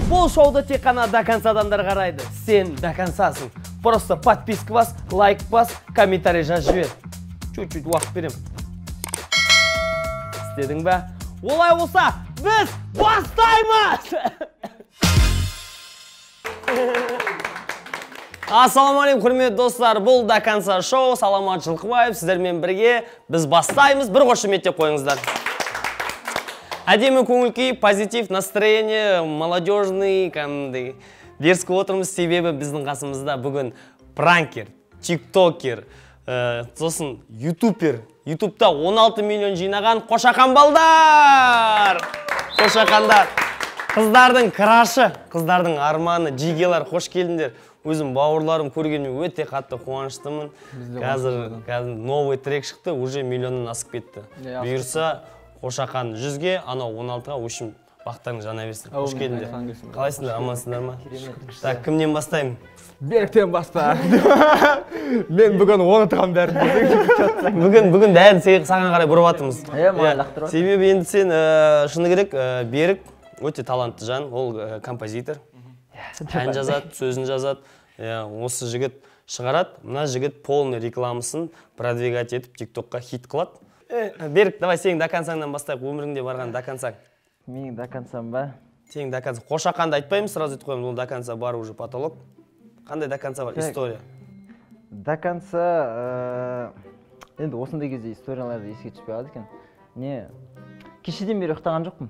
Бұл шоуды тек қана до конца адамдар қарайды. Сен до концасың. Просто подписка бас, лайк бас, комментарий жазып жібер. Чуть-чуть уақыт берем. Істедің бе? Олай болса, біз бастаймыз! Ассалаумағалейкум, құрметті достар. Бұл До конца шоу. Саламат Жылқыбаев сіздермен бірге біз бастаймыз. Бір қошеметтеп қойыңыздар. Әдемі көңіл күй, позитив, настроение, молодежный, кәдімгідей дерзкий отырмыз. Себебі біздің қасымызда бүгін пранкер, тиктокер, сосын ютубер, ютубта 16 миллион жинаған Қошақан балдар! Қошақандар, қыздардың крашы, қыздардың арманы, жигелар, қош келдіңдер. Өзім бауырларым көргеніме өте қатты қуаныштымын. Қазір новый трек шықты, уже миллионнан асып кетті. Бұйырса, Қошақан 100-ге, анау 16-ға, в общем, бақтарың жана берсін. Қош келдіңдер. Қалайсыңдар, амансыңдар ма? Так, кімнен бастаймын? Беріктен баста. Мен бүгін оны тұрған бәрін. Бүгін бәрін саған қарай бұрып жатырмыз. Маған лақтырып. Себебі енді сен, шыны керек, Берік өте талантты жан, ол композитор. Ән жазады, сөзін жазады. Осы жігіт шығарады, мына жігіт полный рекламасын продвигать етіп, тиктокқа хит қылады. Берік, давай сенің до концаңнан бастайық, өміріңде барған до концаң. Менің до концам ба? Сенің до конца. Қошақанды айтпаймын, сразу айтып қоямын, ол до конца бар уже потолок. Қандай до конца бар? История. До конца, енді осындай кезде историяларды еске түспей қалады екен. Не, кешеден бері ұйықтаған жоқпын.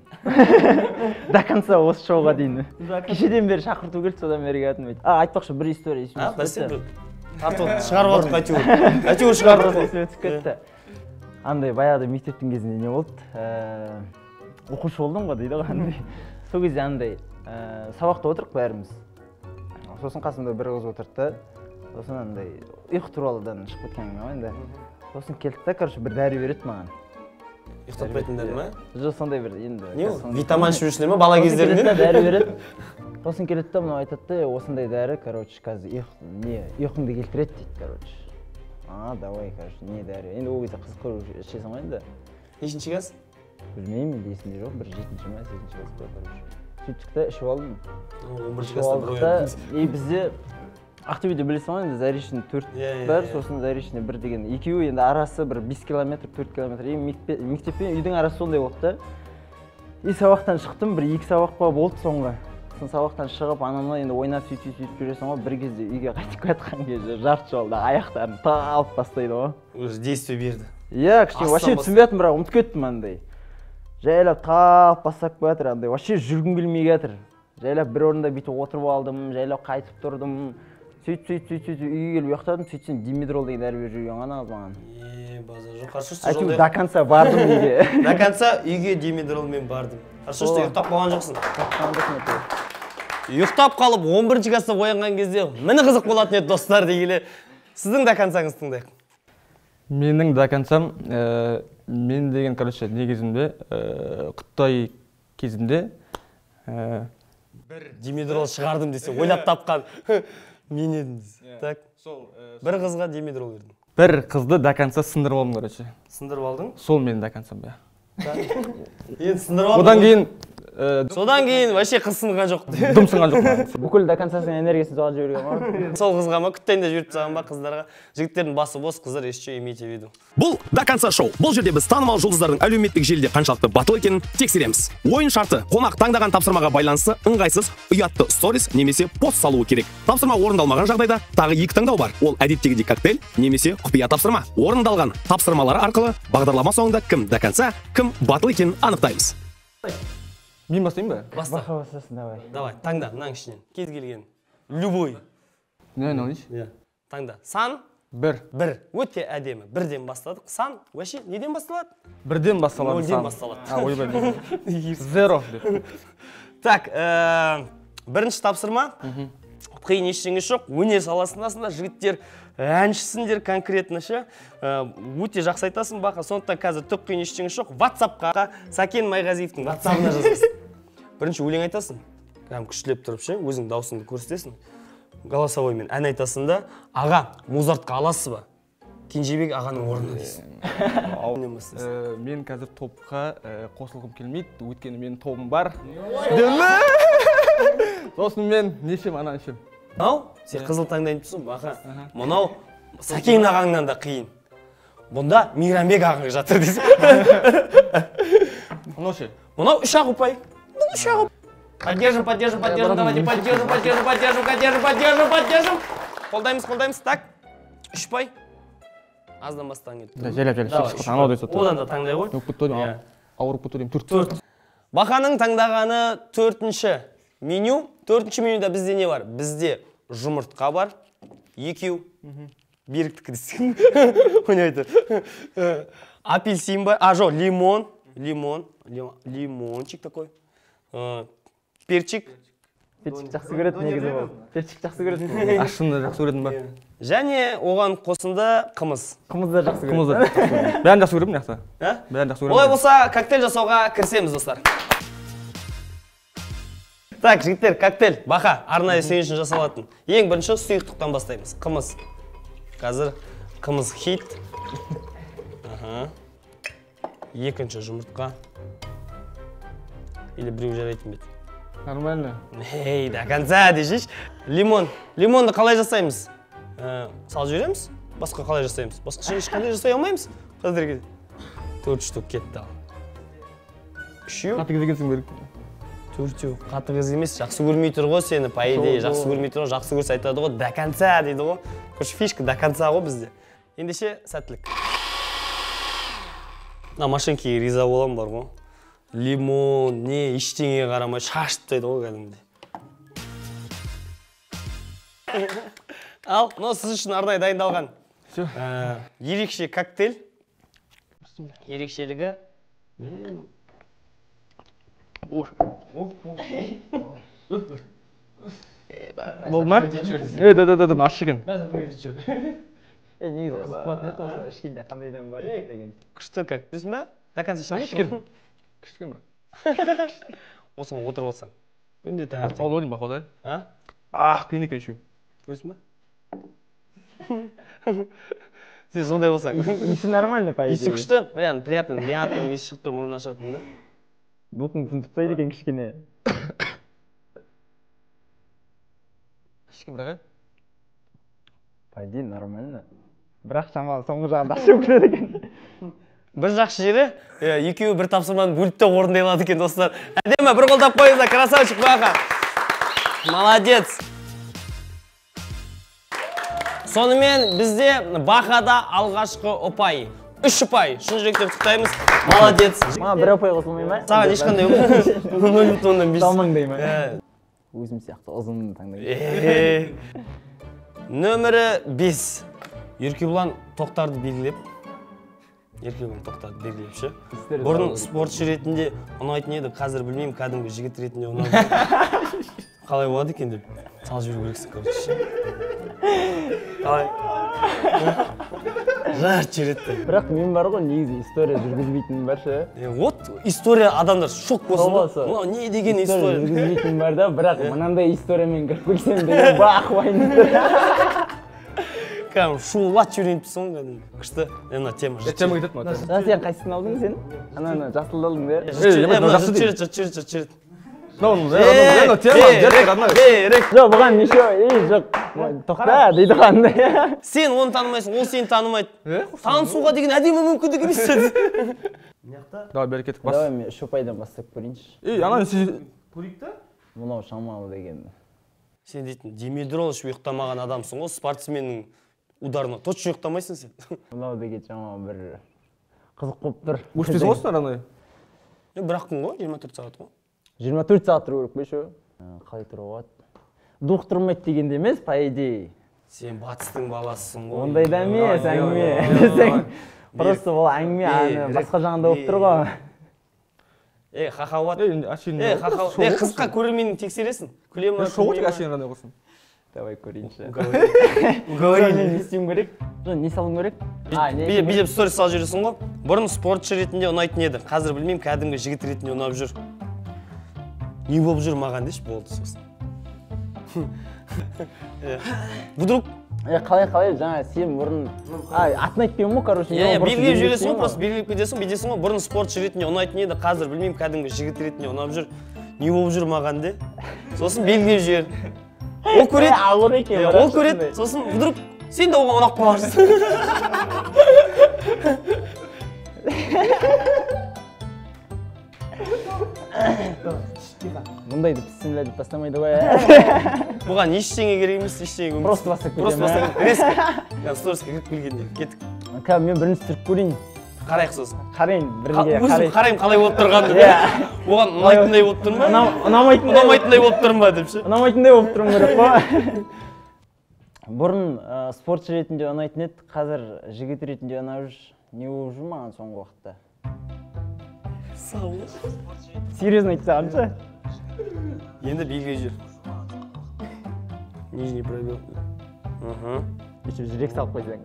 До конца осы шоуға дейін. Кешеден бері шақырту келді, содан бері келдім. Айтпақшы, бір история есіме түсіп кетті. Тартып шығарып алдық, әйтеуір. Әйтеуір шығарып алдық. Есіме түсіп кетті. Андай баяғыда мектептің кезінде не болды? Оқушы болдым ғой дейді ғой андай. Сол кезде андай сабақта отырдық бәріміз. Сосын қасымда бір қыз отырды да, сосын андай ұйқы туралыдан шығып кеткен әңгіме ғой енді. Сосын келді да, короче, бір дәрі береді маған. Ұйықтатпайтын дәрі ма? Жоқ, сондай бір енді. Не ол? Витамин ішіп жүрсіңдер ме бала кездерінде? Дәрі береді. Сосын келеді да, мынау айтады да, осындай дәрі, короче, қазір ұйқыңды келтіреді дейді, короче. Давай, короче, не дәрі. Енді ол кезде қызық көріп ішесің ғой енді. Нешінші класс? Білмеймін, енді есімде жоқ, бір 7-ші ма, 8-ші класс па, короче. Сөйттік та ішіп алдым. 11-ші класста бір ояндым. И бізде Ақтөбеде білесің ғой енді, Заречный 4 бар, сосын Заречный 1 деген. Екеуі енді арасы бір 5 километр, 4 километр. И мектеп пен үйдің арасы сондай болды да. И сабақтан шықтым, бір 2 сабақ па болды соңғы. Сосын сабақтан шығып, анамнан енді ойнап сөйтіп жүресің ғой, бір кезде үйге қайтып келатқан кезде жарты жолда аяқтарым талып бастайды ғой. Уже действие берді. Иә, кішкене вообще түсінбей жатырмын, бірақ ұмытып кеттім андай. Жайлап талып бастап келатыр андай, вообще жүргім келмей келатыр. Жайлап бір орында бүйтіп отырып алдым, жайлап қайтып тұрдым. Сөйтіп үйге келіп ұйықтадым, сөйтсем димедрол деген дәрі беріп жүрген ғана қыз маған. Базар жоқ, хорошо, что әйтеуір до конца бардым үйге. До конца үйге димедролмен бардым. Хорошо, что ұйықтап қалған жоқсың. Ұйықтап қалып 11-ші класста оянған кезде міне қызық болатын еді достар дегелі. Сіздің до концаңызды тыңдайық. Менің до концам, мен деген, короче, негізінде құттай кезімде бір димедрол шығардым десе ойлап тапқан мен едім. Так, бір қызға димедрол бердім. Бір қызды до конца сындырып алдым, короче. Сындырып алдың? Сол менің до концам, иә. Енді сындырып алдың. Одан кейін содан кейін вообще қыз сынған жоқ. Дым сынған жоқ. Бүкіл до концасының энергиясын соған жіберген ғой. Сол қызға ма, күттен де жіберіп тастаған ба қыздарға? Жігіттердің басы бос, қыздар еще имейте в виду. Бұл До конца шоу. Бұл жерде біз танымал жұлдыздардың әлеуметтік желіде қаншалықты батыл екенін тексереміз. Ойын шарты: қонақ таңдаған тапсырмаға байланысты ыңғайсыз, ұятты сторис немесе пост салуы керек. Тапсырма орындалмаған жағдайда тағы 2 таңдау бар. Ол әдеттегідей коктейль немесе құпия тапсырма. Орындалған тапсырмалар арқылы бағдарлама соңында кім до конца, кім батыл екенін анықтаймыз. Мен бастайын ба? Баста. Бақа бастасын, давай. Давай, таңда, мынаның ішінен. Кез келген. Любой. Не алайыншы? Иә. Таңда. Сан? 1. 1. Өте әдемі. Бірден бастадық. Сан, вообще неден басталады? Бірден басталады. Нөлден басталады. Ойбай. 0 деп. Так, бірінші тапсырма. Қиын ештеңесі жоқ. Өнер саласындасыңдар, жігіттер, әншісіңдер конкретно ше. Өте жақсы айтасың, Бақа. Сондықтан қазір түк қиын ештеңесі жоқ. WhatsApp-қа Сәкен Майғазиевтің WhatsApp-ына жазасың. Бірінші өлең айтасың. Кәдімгі күштілеп тұрып ше, өзің даусыңды көрсетесің. Голосовоймен ән айтасың да, аға, Музартқа аласыз ба? Кенжебек ағаның орнына дейсің. Мен қазір топқа қосылғым келмейді, өйткені менің тобым бар. Сосын мен не ішемін, ананы ішемін. Мынау, сен қызыл таңдайын тұрсың, Баха. Мынау Сәкен ағаңнан да қиын. Бұнда Мейрамбек ағаң жатыр дейсің. Мынау ше? Мынау 3-ақ ұпай. Бұл 3-ақ ұпай. Поддержим, поддержим, поддержим, давайте поддержим, поддержим, поддержим, поддержим, поддержим, поддержим. Қолдаймыз, қолдаймыз. Так, 3 ұпай. Аздан бастан кетті. Жайлап, жайлап. Анау десе. Одан да таңдай ғой. Ауырып кетті деймін. 4. Баханың таңдағаны 4-ші меню. 4-ші менюда бізде не бар? Бізде жұмыртқа бар. 2. Беріктікі десең. Ойнайды. Апельсин бар. А, жоқ, лимон. Лимон. Лимончик такой. Перчик. Перчик жақсы көреді негізі бұл. Перчик жақсы көреді. Ашыны жақсы көретін ба? Және оған қосынды қымыз. Қымыз да жақсы көреді. Қымыз да жақсы көреді. Бәрін жақсы көремін жақсы. Бәрін жақсы көремін. Олай болса, коктейль жасауға кірісеміз, достар. Так, жігіттер, коктейль. Баха, арнайы сен үшін жасалатын. Ең бірінші сұйықтықтан бастаймыз. Қымыз. Қазір қымыз хит. Екінші жұмыртқа. Или біреу жарайтын бе? Нормально. Эй, до конца дешеш. Лимон. Лимонды қалай жасаймыз? Салып жібереміз? Басқа қалай жасаймыз? Басқаша ешқандай жасай алмаймыз. Қазірге 4 штук кетті ал. 3. Қатыгез екенсің Берік. 4. Қатыгез емес, жақсы көрмей тұр ғой сені, по идее, жақсы көрмей тұр ғой, жақсы көрсе айтады ғой, до конца дейді ғой. Короче, фишка до конца ғой бізде. Ендеше сәттілік. Мына машинкеге риза боламын бар ғой. Лимон, не, ештеңеге қарамай шашып тастайды ғой кәдімгідей. Ал, мынау сіз үшін арнайы дайындалған ерекше коктейль. Ерекшелігі. Болды ма? Да, ащы екен. Негізі қызық болатын еді, қандай дәм бар деген. Күшті как, білесің ба? До конца Ащы екен. Күшті екен бірақ. Осыған отырып алсаң. Күнде таңертең. Сау болайын бақау да. А? Ах, қиын екен еще. Көресің ба? Сен сондай болсаң. Иісі нормально, по идее. Иісі күшті, прям приятный, приятный иіс шығып тұр, мұрнынан шығып тұр да. Бұқың тынтып екен кішкене. Ащы екен бірақ, По идее, нормально. Бірақ шамалы соңғы жағында ащы болып кетеді екен. Бір жақсы жері, екеуі бір тапсырманы бөліп те орындай алады екен, достар. Әдемі, бір қолдап қойыңыздар, красавчик Баха. Молодец. Сонымен бізде Бахада алғашқы ұпай. 3 ұпай. Шын жүректен құттықтаймыз. Молодец. Маған бір ұпай қосылмай ма? Саған ешқандай 0,5. Далмаңдай ма? Өзім сияқты ұзын таңдаймын. Нөмірі 5. Еркебұлан Тоқтарды белгілеп. Еркебұлан Тоқтарды белгілеп ше. Бұрын спортшы ретінде ұнайтын еді, қазір білмеймін, кәдімгі жігіт ретінде ұнады. Қалай болады екен деп салып жіберу керексің, короче. Қалай? Жарт жібереді. Бірақ мен бар ғой, негізі история жүргізбейтінім бар ше. Вот история адамдар шок болсын. Мынау не деген история? Жүргізбейтінім бар да, бірақ мынандай историямен кіріп келсем деген бақ уайым. Кәдімгі шулат жіберейін тұрсың ғой кәдімгі. Күшті. Мына тема. Тема кетеді ма? Сен қайсысын алдың сен? Ананы жасылды алдың да? Жырт жібереді, жырт жібереді, жырт жібереді. Мынау тема, родной. Жоқ, бұған неше, жоқ, тоқта дейді қандай. Сен оны танымайсың, ол сені танымайды. Танысуға деген әдемі мүмкіндік емес. Давай, бері кеттік, бас. Давай, мен 3 ұпайдан бастап көрейінші. Ей, ананы сіз көрейік та? Мынау шамалы деген. Сен дейтін димедрол ішіп ұйықтамаған адамсың ғой, спортсменнің ударына точно ұйықтамайсың сен. Мынау деген шамалы бір қызық болып тұр. Өшпейсің ғой сен, родной? Бір-ақ күн ғой, 24 сағат қой. 24 сағат тұру керек пе ше? Қалай тұруға болады? Дух тұрмайды дегенде емес, по идее. Сен батыстың баласысың ғой. Ондай да емес, әңгіме. Просто ол әңгіме басқа жағында болып тұр ғой. Ей, хахауат. Ей, хахауат. Ей, қызыққа көрерменін тексересің. Күле ма? Шоу тек әшейін ғана құрсын. Давай көрейінші. Уговорили. Не істеуім керек? Не салуым керек? Билеп сторис салып жүресің ғой. Бұрын спортшы ретінде ұнайтын еді. Қазір білмеймін, кәдімгі жігіт ретінде ұнап жүр. Не болып жүр маған деші, болды сосын. Вдруг Қалай, жаңа сен бұрын атын айтпаймын ғой, короче. Иә, белгілеп жібересің ғой, просто белгілеп кетесің, бүйтесің ғой. Бұрын спортшы ретінде ұнайтын еді, қазір білмеймін, кәдімгі жігіт ретінде ұнап жүр. Не болып жүр маған де? Сосын белгілеп жібер. Ол көреді. Ауыр екен. Ол көреді, сосын вдруг сен де оған ұнап қаларсың. Мұндайды бісміллә деп бастамайды ғой. Бұған ештеңе керек емес, ештеңе. Просто бастап кетемін. Просто бастап резко. Сториске кіріп келгенде кеттік. Қазір мен бірінші түсіріп көрейін. Қарайық сосын. Қарайын, бірге қарайын. Қарайын қалай болып тұрғанын. Оған ұнайтындай болып тұр ма? Ұнамайтындай болып тұр ма деп ше? Ұнамайтындай болып тұрмын керек қой. Бұрын спортшы ретінде ұнайтын еді, қазір жігіт ретінде ұнап жүр. Не болып жүр маған соңғы уақытта? Сау. Серьезно айтсам ше? Енді белгілеп жүр. Нижний пробел. Еще жүрек салып қойсаң.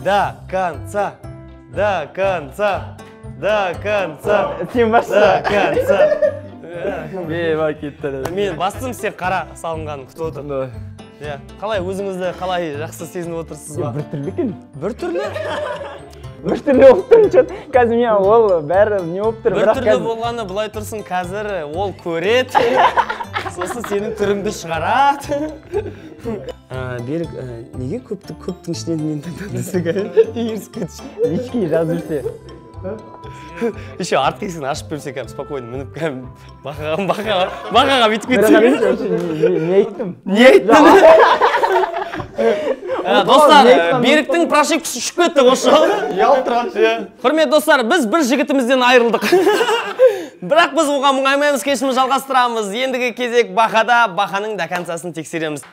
До конца, до конца, до конца. Сен басшы. До конца. Бейба кетті. Мен бастым, сен қара салынғанын күтіп отыр. Иә, қалай өзіңізді қалай жақсы сезініп отырсыз ба? Бір түрлі екен. Бір түрлі? Бір түрлі болып тұр, чё? Қазір мен ол бәрі не болып тұр, бір бірақ түрлі болғаны былай тұрсын, қазір ол көреді. Сосын сенің түріңді шығарады. Берік, неге көптің ішінен мені таңдадың десек, егерсіп кетші. Личке жазып жүрсе. Еще артқы есігін ашып берсе, кәдімгі спокойно мініп, кәдімгі бақаға бүйтіп кетсе. Не айттым? Не айттың? Достар, Беріктің прошивкасы ұшып кетті осы жолы. Ұялып тұрған ше. Құрметті достар, біз бір жігітімізден айырылдық. Бірақ біз оған мұңаймаймыз, кешімізді жалғастырамыз. Ендігі кезек Бақада, Бақаның до концасын тексереміз.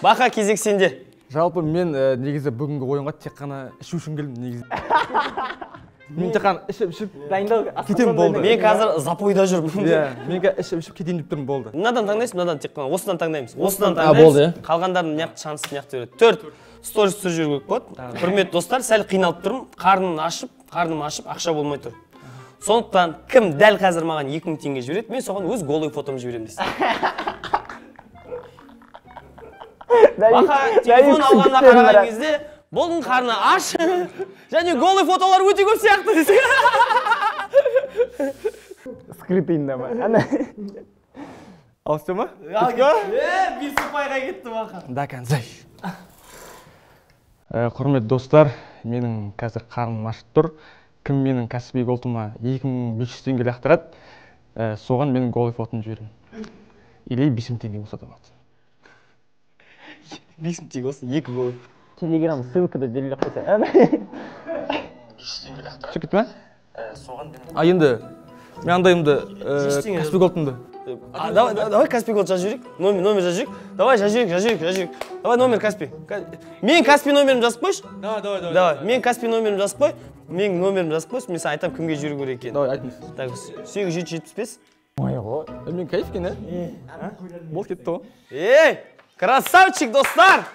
Бақа, кезек сенде. Жалпы мен негізі бүгінгі ойынға тек қана ішу үшін келдім негізі. Мен тек қана ішіп кетемін болды. Мен қазір запойда жүрмін. Иә, мен қазір ішіп кетейін деп тұрмын болды. Мынадан таңдайсың, мынадан тек қана осыдан таңдаймыз. Осыдан таңдаймыз. Болды. Қалғандарын мына жақта шанс мына жақта береді. 4 сторис түсіріп жіберу керек болады. Құрметті достар, сәл қиналып тұрмын. Қарным ашып, ақша болмай тұр. Сондықтан кім дәл қазір маған 2000 теңге жібереді, мен соған өз голый фотомды жіберемін дейсің. Бақа телефон алғанына қараған кезде болдың қарны аш және голый фотолар өте көп сияқты десең. Скрытыйында ма? Алысты ма? Бес ұпайға кетті Бақа. До конца. Құрметті достар, менің қазір қарным ашып тұр. Кім менің Каспий Голдыма 2500 теңге лақтырады, соған менің голый фотомды жіберемін. Или 5000 теңге болса да болады. 5000 теңге болса, 2 гол. Телеграм ссылкада белгілеп қойса. Шығып кетті ме? А енді мен андайымды, Каспий Голдымды. Давай Каспий Голд жазып жіберейік. Номер жазып жіберейік. Давай жазып жіберейік. Давай номер Каспий. Мен Каспий номерімді жазып қойшы. Давай. Давай, мен Каспий номерімді жазып қой. Менің номерімді жазып қойшы, мен саған айтамын кімге жіберу керек екенін. Давай, айтыңыз. Так, 8775. Ой, ғой. Мен кайф екен, ә? Болды кетті ғой. Ей, красавчик, достар!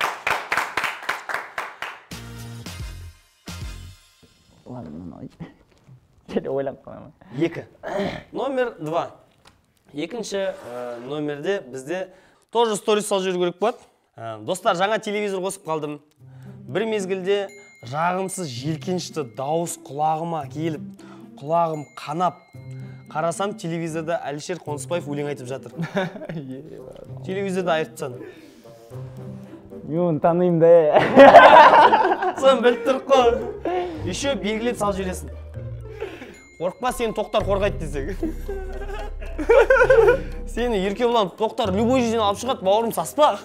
Ладно, мынаны айт. Ойланып қаламын. 2. Номер 2. Екінші номерде бізде тоже сторис салып жіберу керек болады. Достар, жаңа телевизор қосып қалдым. Бір мезгілде жағымсыз желкенішті дауыс құлағыма келіп, құлағым қанап, қарасам телевизорда Әлішер Қонысбаев өлең айтып жатыр. Телевизорда айырып тастадым. Мен оны танимын да. Соны біліп тұрып қой. Еще белгілеп салып жібересің. Қорықпа, сені Тоқтар қорғайды десең. Сені Еркебұлан Тоқтар любой жерден алып шығады, бауырым, саспа.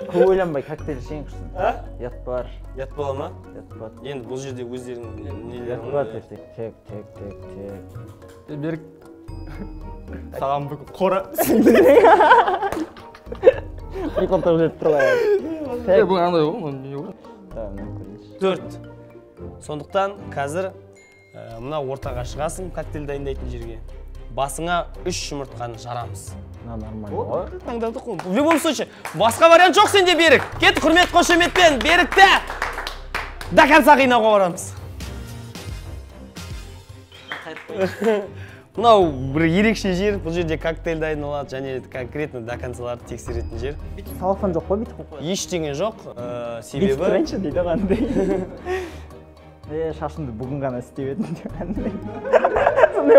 Көп ойланбай коктейль ішейін құрсын. Ұят бар. Ұят бола ма? Ұят бар. Енді бұл жерде өздерінің нелері. Ұят бар тек, тек, тек, тек, тек. Берік. Саған бүгін қора. Прикол тауып жіберіп тұр ғой. Бұл андай ғой, не ғой? 4. Сондықтан қазір мына ортаға шығасың, коктейль дайындайтын жерге. Басыңа 3 жұмыртқаны жарамыз. Мына нормально ғой. Таңдадық қой. В любом случае, басқа вариант жоқ сенде, Берік. Кет, құрмет қошеметпен Берікті до конца қинауға барамыз. Мынау бір ерекше жер, бұл жерде коктейль дайындалады және конкретно до концаларды тексеретін жер. Бүйтіп салафан жоқ қой, бүйтіп қойып қояды. Ештеңе жоқ, себебі Бүйтіп тұрайыншы дейді қандай. Шашымды бүгін ғана істеп едім деп қандай.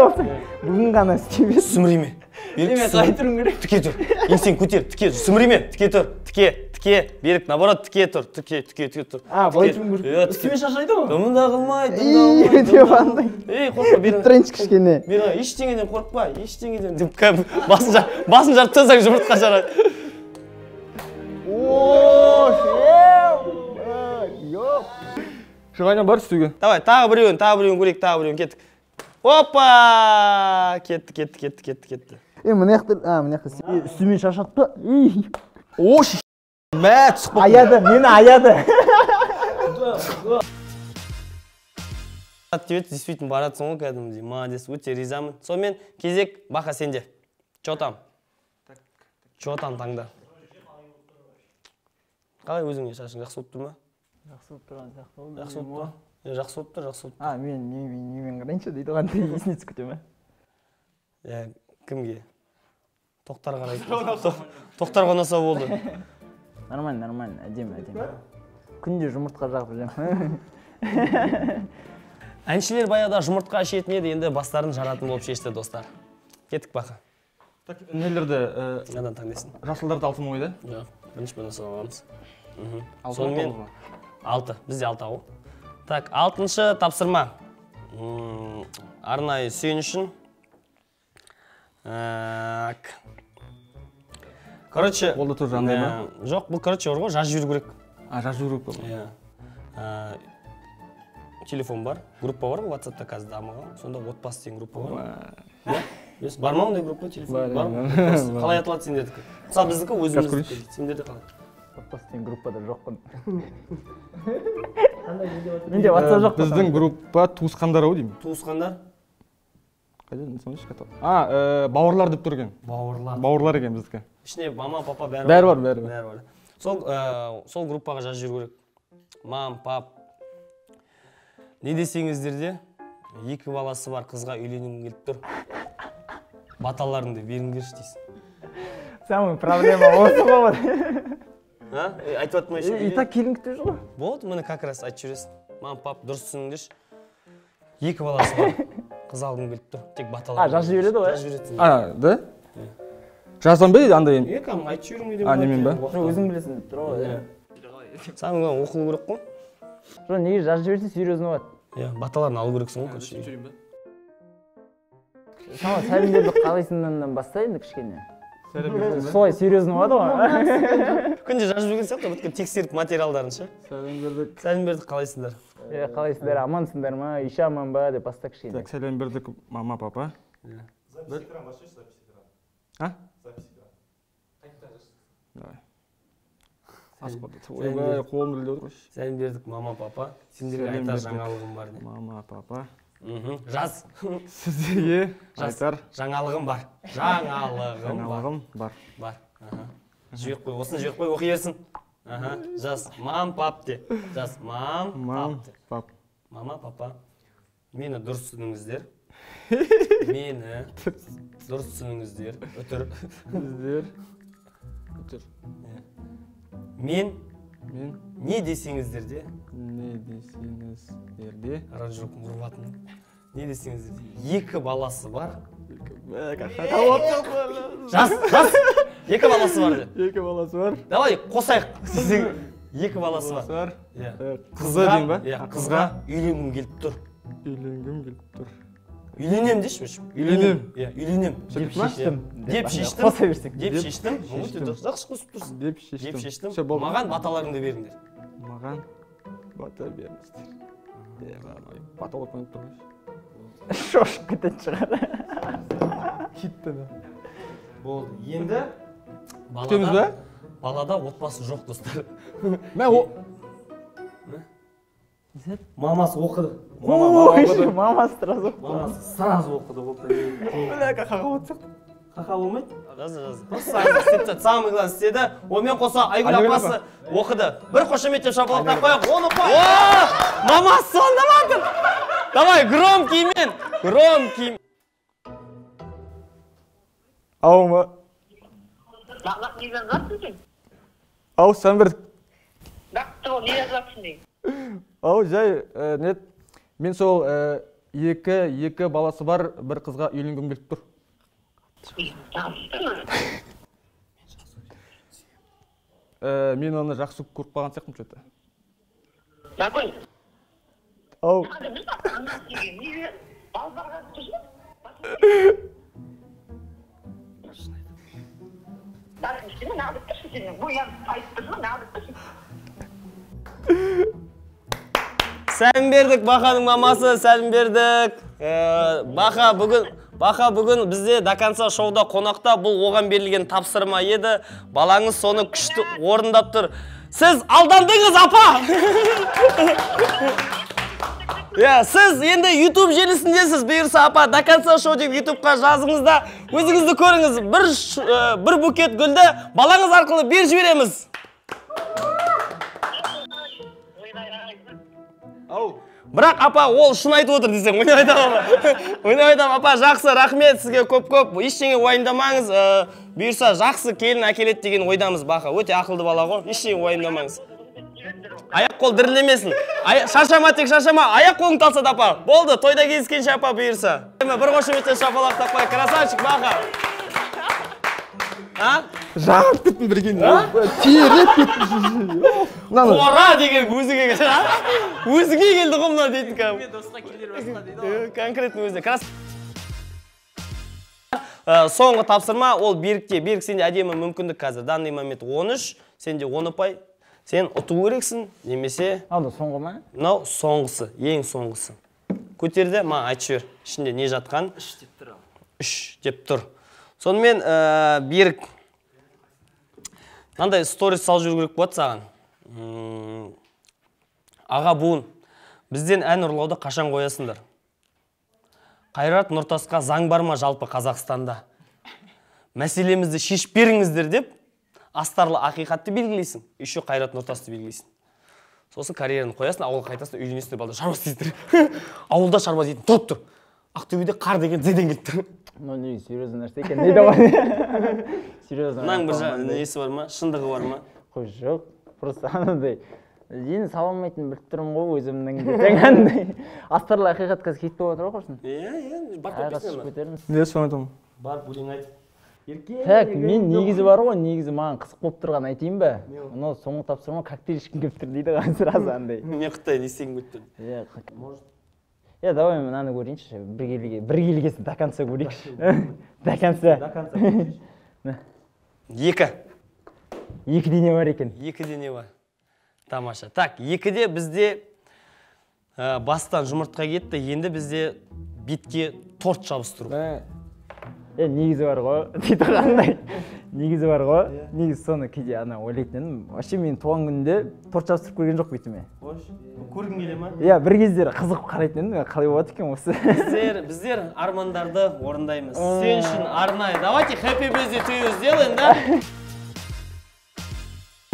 алсаң. Бүгін ғана істеп едім. Сүміреме. Мен қалай тұруым керек? Тіке тұр. Еңсені көтер, тіке тұр. Сүміреме, тіке тұр. Тіке, тіке, Берік, наоборот, тіке тұр. Тіке, тіке, тіке тұр. А, былай тұруым керек. Үстіме шашайды ғой. Дымында қылмайды, дымында қылмайды. Ей, қорықпа, Берік. Тренч кішкене. Берік, ештеңеден қорықпа, ештеңеден деп басын жарып тастасаң жұмыртқа жарады. О, ёп. Шығайна бар істеуге. Давай, тағы біреуін көрейік, тағы біреуін кеттік. Опа! Кетті, кетті, кетті, кетті, кетті. Мына жақта, мына жақта үстіме шашады. О, мә, түсіп қалды. Аяды, мені аяды. Деп действительно баратсың ғой кәдімгідей. Молодец, өте ризамын. Сонымен кезек Баха сенде. Чё там? Чё там таңда? Қалай өзіңе шашың жақсы болып тұр ма? Жақсы болып тұрған сияқты болды. Жақсы болып тұр. Жақсы болып тұр, жақсы болып тұр. А, мен немен қарайыншы дейді ғой, андай есіне түсіп кете ме? Иә, кімге? Тоқтар қарайды. Тоқтарға ұнаса болды. Нормально, нормально, әдемі, әдемі. Күнде жұмыртқа жағып жүремін. Әншілер баяғыда жұмыртқа ішетін еді, енді бастарын жаратын болып шешті, достар. Кеттік, Баха. Так, нелерді? Мынадан таңдайсың. Жасылдарды алтын ғой, да? Жоқ, бірінші мына аламыз. Сонымен 6, бізде 6 ау. Так, 6-шы тапсырма. Арнайы сен үшін. Короче, ол да тоже андай ма? Жоқ, бұл короче бар ғой, жазып жіберу керек. А, жазып жіберу керек па? Иә. Телефон бар, группа бар ғой, WhatsApp-та қазір дамыған. Сонда отбасы деген группа бар. Иә? Бар ма ондай группа, телефон? Бар ма? Қалай аталады сендердікі? Мысалы біздікі өзіміздікі, сендерде қалай? Отбасы деген группада жоқпын. Менде WhatsApp жоқ. Біздің группа туысқандар ау деймін. Туысқандар? А, бауырлар деп тұр екен. Бауырлар. Бауырлар екен біздікі. Ішінде мама, папа бәрі бар. Бәрі бар, бәрі бар. Бәрі бар. Сол группаға жазып жіберу керек. Мам, пап. Не десеңіздер де, 2 баласы бар қызға үйленгім келіп тұр. Баталарыңды беріңдерші дейсің. Самый проблема осы ғой. А? Айтып атмай еще. И так келін күтіп жүр ғой. Болды, міне как раз айтып жібересің. Мам, пап, дұрыс түсініңдерші. 2 баласы бар. Қыз алғым келіп тұр. Тек баталар. А, жазып жібереді ғой? Жазып жібереді. А, да? Жазсам ба андай? Е, кәдімгі айтып жіберуіңе де А, немен ба? Жоқ, өзің білесің деп тұр ғой. Самое главное, оқылу керек қой. Жоқ, неге жазып жіберсе серьезно болады. Иә, баталарын алу керексің ғой, короче. Шамалы сәлемдерді қалайсыңнан баста енді кішкене. Солай серьезно болады ғой. Күнде жазып жүрген сияқты, бүткіл тексеріп материалдарын ше. Сәлем бердік. Сәлем бердік, қалайсыңдар? Е, қалайсыңдар, амансыңдар ма, еш аман ба деп баста кішкене. Так, сәлем бердік, мама, папа. Запись экран басшы, запись экран. А? Запись экран. Давай. Ойбай, қолым дірілдеп отыр. Сәлем бердік, мама, папа. Сендерге айтар жаңалығым бар деп. Мама, папа. Жаз. Сіздерге айтар жаңалығым бар. Жаңалығым бар. Бар. Жіберіп қой, осыны жіберіп қой, оқи берсін. Жаз. Мам, пап де. Жаз. Мам, пап де. Пап. Мама, папа. Мені дұрыс түсініңіздер. Мені дұрыс түсініңіздер. Үтір. Сіздер. Үтір. Мен не десеңіздер де. Не десеңіздер де. Аранжировканы ұрып. Не десеңіздер де. 2 баласы бар. Жаз, жаз. 2 баласы бар де. 2 баласы бар. Давай қосайық. 2 баласы бар. Қызы деймін ба? Иә, қызға үйленгім келіп тұр. Үйленгім келіп тұр. Үйленем деші, үйленем. Иә, үйленем. Деп шештім. Деп шештім. Қоса берсең. Деп шештім. Өте жақсы қосып тұрсың. Деп шештім. Деп шештім. Маған баталарыңды беріңдер. Маған бата беріңіздер. Бата болып қойып тұр. Шошып кететін шығар. Кетті. Болды. Енді күтеміз ба? Балада отбасы жоқ, достар. Мә, о. Мамасы оқыды. Мамасы сразу оқыды. Мамасы сразу оқыды. Бля, қақа болатын сияқты. Қақа болмайды? Жазы, жазы. Просто самый главный істеді. Онымен қоса Айгүл апасы оқыды. Бір қошеметтеп шапалақтап қояйық. Оны қой. Мамасы звондамады. Давай, громкиймен. Громкий. Ау ма? Не жазасың сен? Ау, сәлем бердік. Нақты ол, не жазасың деймін? Ау, жай, нет, мен сол Екі баласы бар, бір қызға үйленгім келіп тұр. Мен оны жақсы көріп қалған сияқтымын что-то. Дагүл. Ау. Сәлем бердік Баханың мамасы, сәлем бердік. Баха бүгін бізде до конца шоуда қонақта, бұл оған берілген тапсырма еді. Балаңыз соны күшті орындап тұр. Сіз алдандыңыз, апа! Иә, сіз енді YouTube желісіндесіз, бұйырса, апа, до конца шоу деп YouTubeқа жазыңыз да, өзіңізді көріңіз. Бір букет гүлді балаңыз арқылы беріп жібереміз. Бірақ апа, ол шын айтып отыр десең, ойнап айтамын. Ойнап айтамын, апа, жақсы, рахмет сізге көп-көп. Ештеңе уайымдамаңыз, бұйырса жақсы келін әкеледі деген ойдамыз, Баха. Өте ақылды бала ғой, ештеңе уайымдамаңыз. Аяқ қол дірілдемесін. Шаршама, тек шаршама, аяқ қолың талса да, апа. Болды, тойда кездескенше, апа, бұйырса. Бір қошеметтен шапалақ таппай, красавчик, Баха. А? Жарып кеттім бірген. Теріп кеттім. Қора деген өзіңе келді. Өзіңе келді ғой мына дейтін кәдімгі. Досқа келер басқа дейді ғой. Конкретно өзіне. Соңғы тапсырма ол Берікте. Берік, сенде әдемі мүмкіндік қазір. Данный момент 13, сенде 10 ұпай. Сен ұту керексің, немесе Мынау соңғы ма? Мынау соңғысы, ең соңғысы. Көтерді, маған айтып жібер. Ішінде не жатқан? 3 деп тұр. 3 деп тұр. Сонымен, Берік, мынандай сторис салып жүру керек болады саған. Аға буын, бізден ән ұрлауды қашан қоясыңдар? Қайрат Нұртасқа заң бар ма жалпы Қазақстанда? Мәселемізді шешіп беріңіздер деп астарлы ақиқатты белгілейсің, еще Қайрат Нұртасты белгілейсің. Сосын карьераны қоясың, ауылға қайтасың, үйленесің, балдар шаруа істейсіңдер. Ауылда шаруа істейтін топ тұр. Ақтөбеде қар деген зеден келіп тұр. Ну, негізі серьезный нәрсе екен. Не давай. Серьезно. Мынаның бір несі бар ма? Шындығы бар ма? Қой, жоқ. Просто анандай. Енді сала алмайтынын біліп тұрмын ғой өзімнің десең андай. Астарлы ақиқат қазір хит болып жатыр ғой құрсын. Иә, иә, барып кетпейсің бе? Не, соны айтамын. Барып өлең айтып. Так, мен негізі бар ғой, негізі маған қызық болып тұрған айтайын ба? Мынау соңғы тапсырма коктейль ішкім келіп тұр дейді ғой, сразу андай. Не құттай, не істегім келіп тұр? Иә, может. Иә, давай мынаны көрейінші, бір келгесін до конца көрейікші. До конца. До конца. 2. 2-де не бар екен? 2-де не бар? Тамаша. Так, 2-де бізде бастан жұмыртқа кетті, енді бізде бетке торт жабыстыру. Негізі бар ғой, дейді қандай. Негізі бар ғой, негізі соны кейде ана ойлайтын едім. Вообще мен туған күнінде торт жабыстырып көрген жоқ бетіме. Қош, көргің келе ма? Иә, бір кездері қызығып қарайтын едім, қалай болады екен осы. Біздер армандарды орындаймыз. Сен үшін арнайы. Давайте happy birthday to you сделаем, да?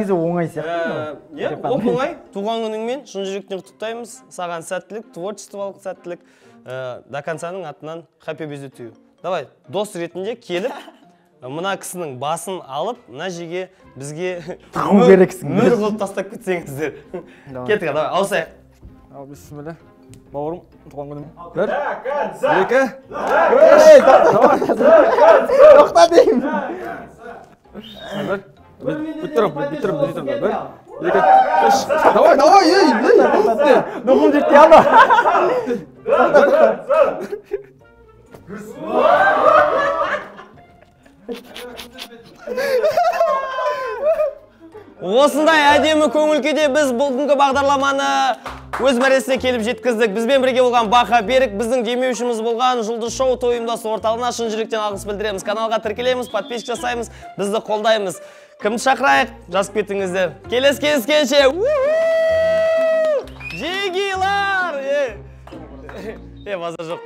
Негізі оңай сияқты. Иә, оп-оңай. Туған күніңмен шын жүректен құттықтаймыз. Саған сәттілік, творчестволық сәттілік. До концаның атынан happy birthday to you. Давай, дос ретінде келіп, мына кісінің басын алып, мына жерге бізге тығу керексің. Мөр қылып тастап кетсеңіздер. Кеттік, давай, ауысайық. Ал, бісміллә. Бауырым, туған күнім. 1, 2, 3. Тоқта деймін. 1, бүттірім, 1, 2, 3. Давай, давай, ей, ей. Духым жетпей алма. Осындай әдемі көңіл күйде біз бүгінгі бағдарламаны өз мәресіне келіп жеткіздік. Бізбен бірге болған Баха Берік, біздің демеушіміз болған Жұлдыз Шоу той ұйымдастыру орталығына шын жүректен алғыс білдіреміз. Каналға тіркелеміз, подписка жасаймыз, бізді қолдаймыз. Кімді шақырайық? Жазып кетіңіздер. Келесі кездескенше. Жигилар! Базар жоқ.